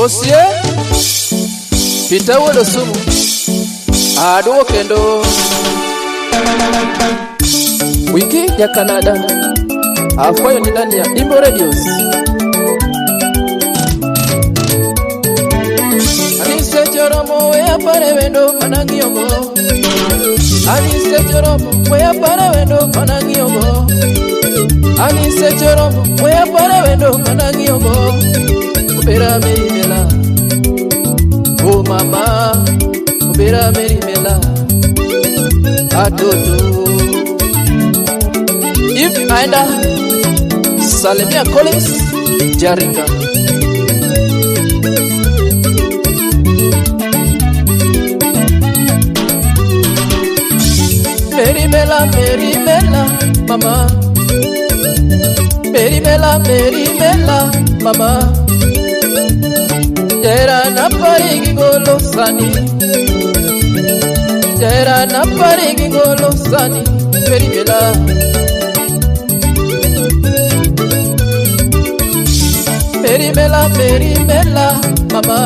Osie Peter wuod Osumu aduogo kendo wiki ya Canada afwayo ni ndani ya Imbo Radios. Anise choromo we apare wendo manang'iyogo. Anise choromo we apare wendo manang'iyogo. Anise choromo we apare wendo manang'iyogo. Obera merimela, oh mama, obera merimela, atoto. If aenda Salimia Collins Jaringa. Merimela, merimela, mama. Merimela, merimela, mama. Jera na parigi golo sani. Jera na parigi golo sani. Merimela. Merimela, merimela, mama.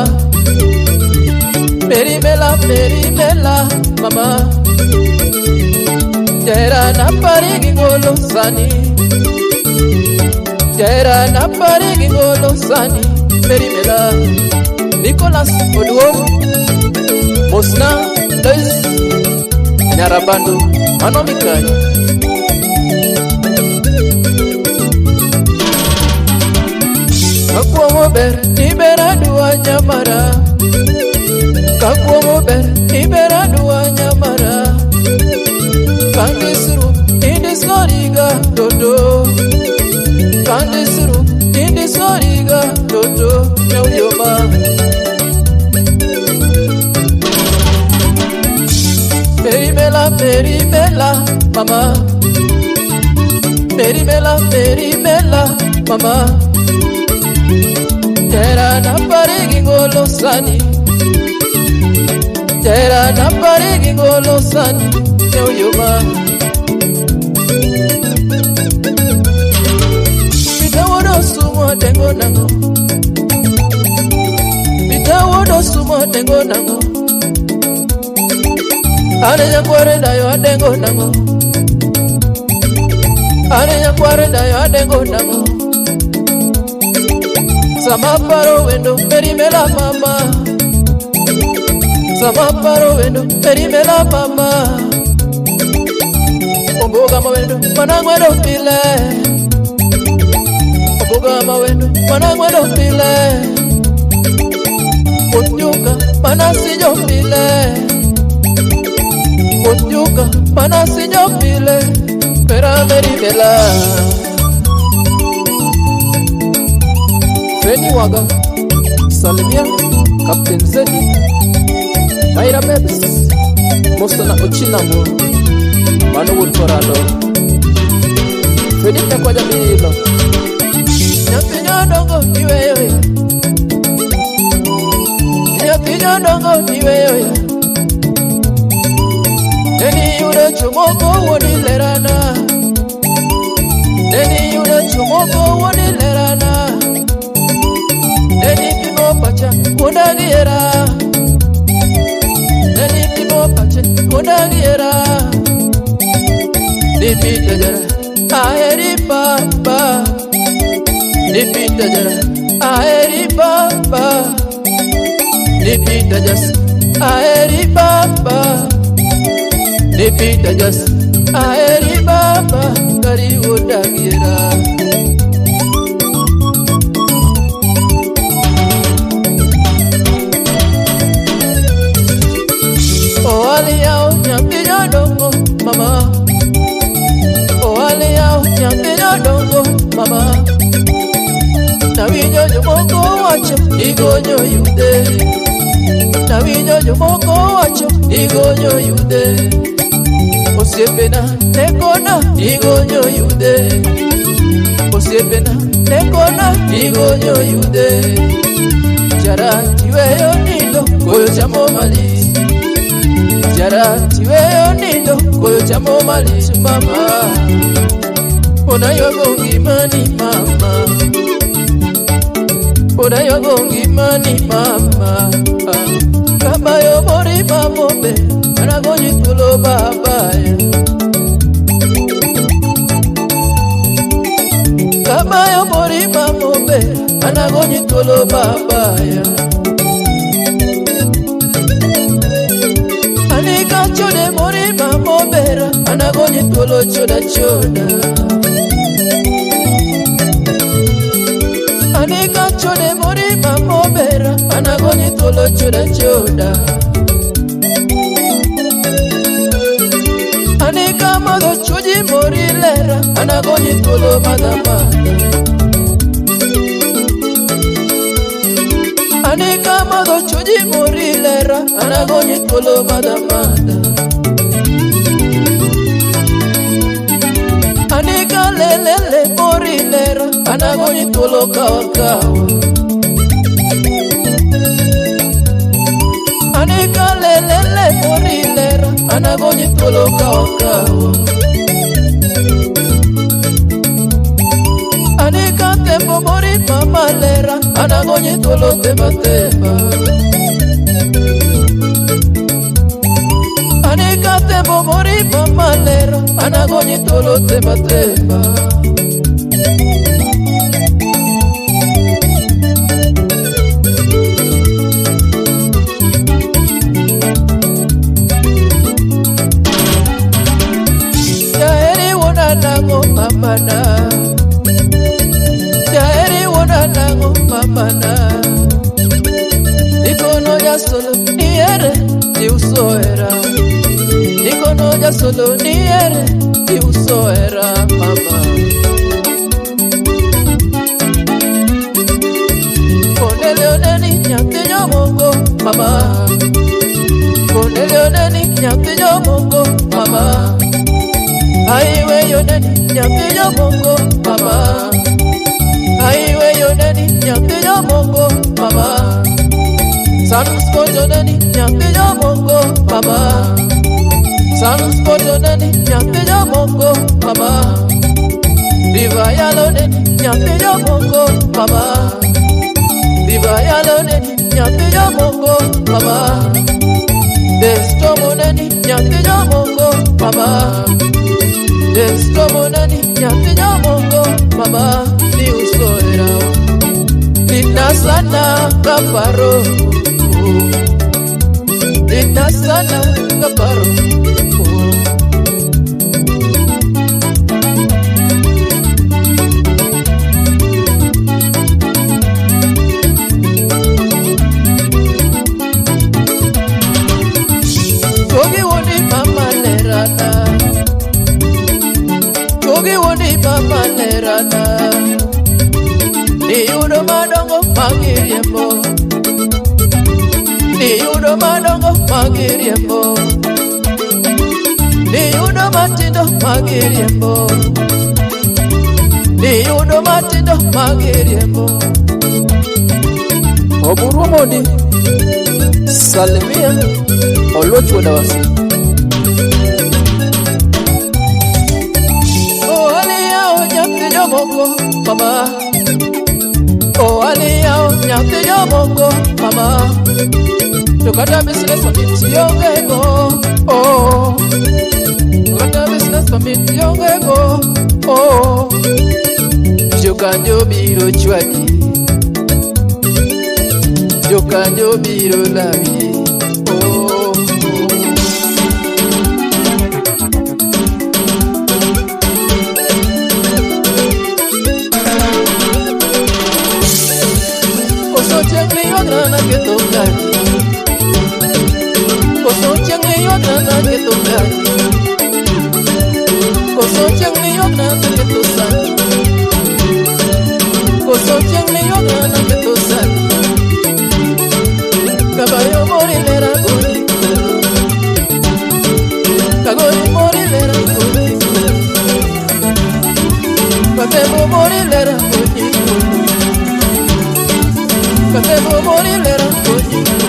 Merimela, merimela, mama. Jera na parigi golo sani. Jera na parigi golo sani. Merimela. Nicholas Oduor, Mosna Lois Nyarabandu, Mano Mikai. Kakuomo ber ni ber aduwa nyamara. Kakuomo ber ni ber aduwa nyamara. Kandisuru indisoriga dodo. Kandisuru indisoriga dodo nyauyoma. Merimela, merimela, mama. Merimela, merimela, mama. Jera na parigi golo sani. Jera na parigi golo sani nyauyoma. Pita wodo sumo tengo nango. Pita wodo sumo tengo nango. Ane nyakware dayo adengo nango. Ane nyakware dayo adengo nango. Sama paro wendo merimela mama. Sama paro wendo merimela mama. Omboga mawendo manangwendo pile. Omboga mawendo manangwendo pile. Otyuka manasijo pile. Otyuka manasijo pile. Pera merimela. Feni Waga, Salimia, Captain Zedi, Maira Bebs, Mosana Ochinamo, Mano Wood Corrado, Felipe Kwajamilo, Nyathi nyodongo iweyo ya. Nyathi nyodongo iweyo ya. Neni yudo chomoko wuod lerana. Neni yudo chomoko wuod lerana. Neni pimo pacha wuoda giera. Neni pimo pacha wuoda giera. Nipita jara aheri baba. Nipita jara aheri baba. Nipita jas aheri baba. Nipita jas aheri baba. Kari wuoda giera. Oali yao nyathi nyodongo mama. Oali yao nyathi nyodongo mama. Nawinjo jomoko wacho igonyo yude. Nawinjo jomoko wacho igonyo yude. Osiepena nekona igonyo yude. Osiepena nekona igonyo yude. Jara tiweyo nindo koyo chamo malich. Jara tiweyo nindo koyo chamo malich mama. Ona ywago ngimani mama. Ona Aywago ngimani mama. Kabayo mori mamobe anagonyi thuolo babaya. Kabayo mori mamobe anagonyi thuolo babaya. Anika chode mori mamobera anagonyi thuolo choda choda. Anika chode mori mamobera anagonyi thuolo choda choda. Anika madho chuji mori lera anagonyi thuolo madha madha. Anika madho chuji mori lera anagonyi thuolo madha madha. Anika lelele mori lera anagonyi thuolo kawa kawa. Anika lelele mori lera anagonyi thuolo kawa kawa. Anika tembo mori mama lera anagonyi thuolo temba temba. Anika tembo mori mama lera anagonyi thuolo temba temba. Jaheri wuona nang'o mamana. Jaheri wuona nang'o mamana. Nikono jasolo niere tiuso hera. Nikono jasolo niere tiuso hera mama. Konele oneni nyathi jomoko mama. Konele oneni nyathi jomoko mama. Aiwe yoneni nyathi jomoko mama. Aiwe yoneni nyathi jomoko mama. Sunspot oneni nyathi jomoko mama. Sunspot oneni nyathi jomoko mama. River oneni nyathi jomoko mama. River oneni nyathi jomoko mama. The storm oneni nyathi jomoko mama. The storm oneni nyathi jomoko mama. Ni uso hera Lita sana kaparo. Lita sana kaparo. Chogi woni mama lerana. Chogi woni mama lerana. Niyudo madongo magiriembo. Niyudo madongo magiriembo. Niyudo matindo magiriembo. Niyudo matindo magiriembo. Oburu Omondi salimia Oluoch wuod Awasi. Ohali yao nyathi jomoko mama. Ohali yao nyathi jomoko mama. To kata business permit ionge go. Oh. To kata business permit ionge go. Oh. Jokanyo biro chwadi. Jokanyo biro lawi. Oh. Koso chieng' ni ywagna naketho gari. Koso chieng' ni ywagna naketho gari. Koso chieng' ni ywagna naketho sani. Koso chieng' ni ywagna naketho sani. Kabayo mori lera goni kolo. Kagoni mori lera goni kolo. Katemo mori lera goni kolo. Katemo mori lera goni kolo.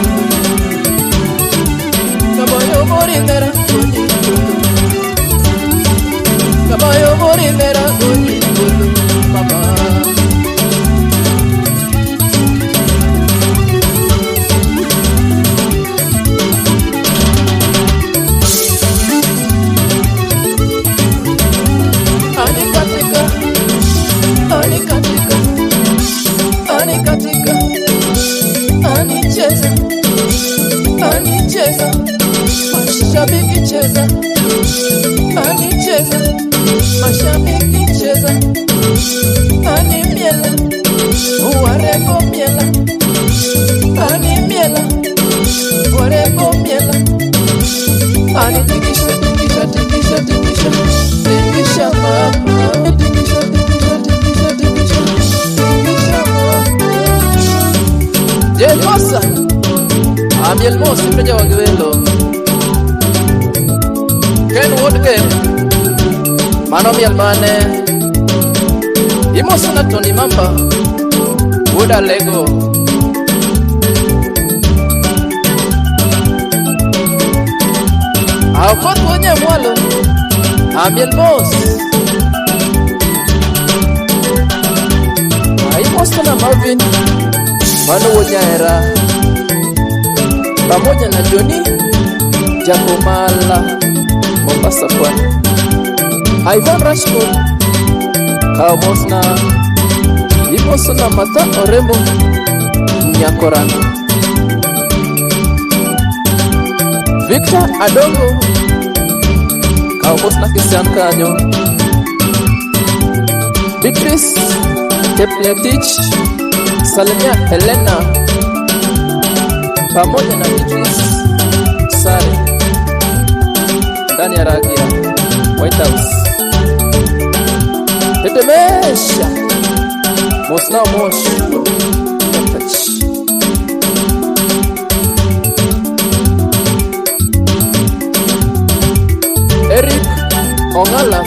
Kabayo mori lera goni kolo. Kabayo mori lera goni kolo. Mama. Amiel mos ipenjo gi welo. Ken wuod Ken. Mano miel mane. Imoso na Tony Mamba. Wuod Alego. Aokoth wuod Nyamwalo. Amiel mos. Imoso na Marvin. Mano wuod Nyaera. Pamoja na Johnny Jakomala Mombasa Pwani. Ivan Rashford Kaomosna Imoso na Martha Orembo Nyakorano. Victor Adongo Kaomosna Kisian Kanyo. Beatrice Kepngetich Salimia Helena pamoja na Beatrice Sare ndani ya Ragia White House. Tetemesha Mosna Mosh Touch. Eric Ongala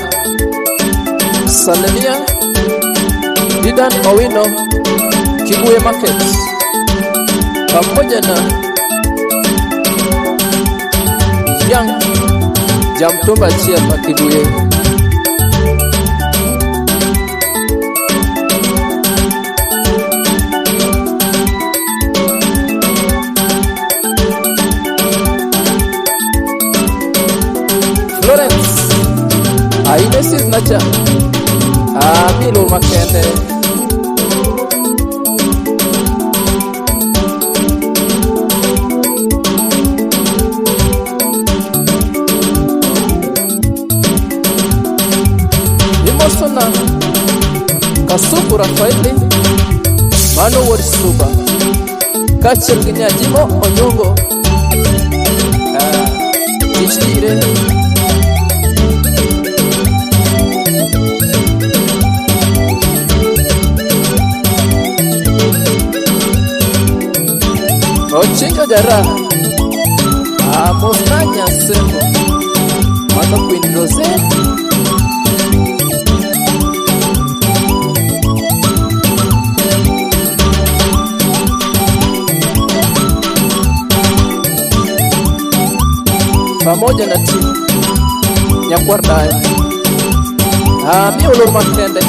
Salimia Didan Owino Kibuye Market pamoja na Young Jamtumba achiel ma Kibuye. Florence Ainesis Nacha Amilo makende. Imoso na Kasuku Rafaeli mano wuod Suba kaachiel gi Nyajimo Onyongo. Tich dire. Ochingo Jara Mosna Nyasembo mano Queen Rose. Pamoja na timu Nyakwar Dayo. Mi olor makende.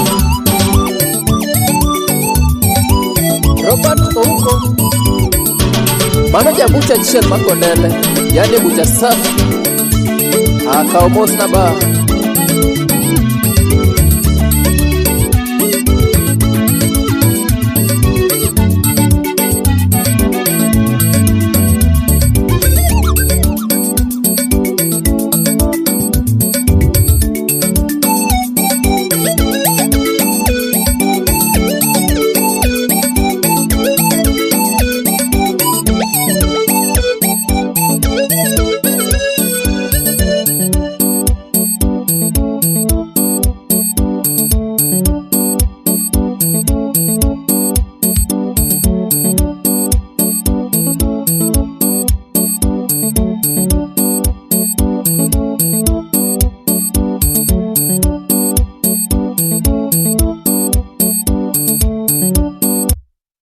Robert Ouko mano jabucha achiel ma Kondele, yani bucha safi. Akaw mos na ba.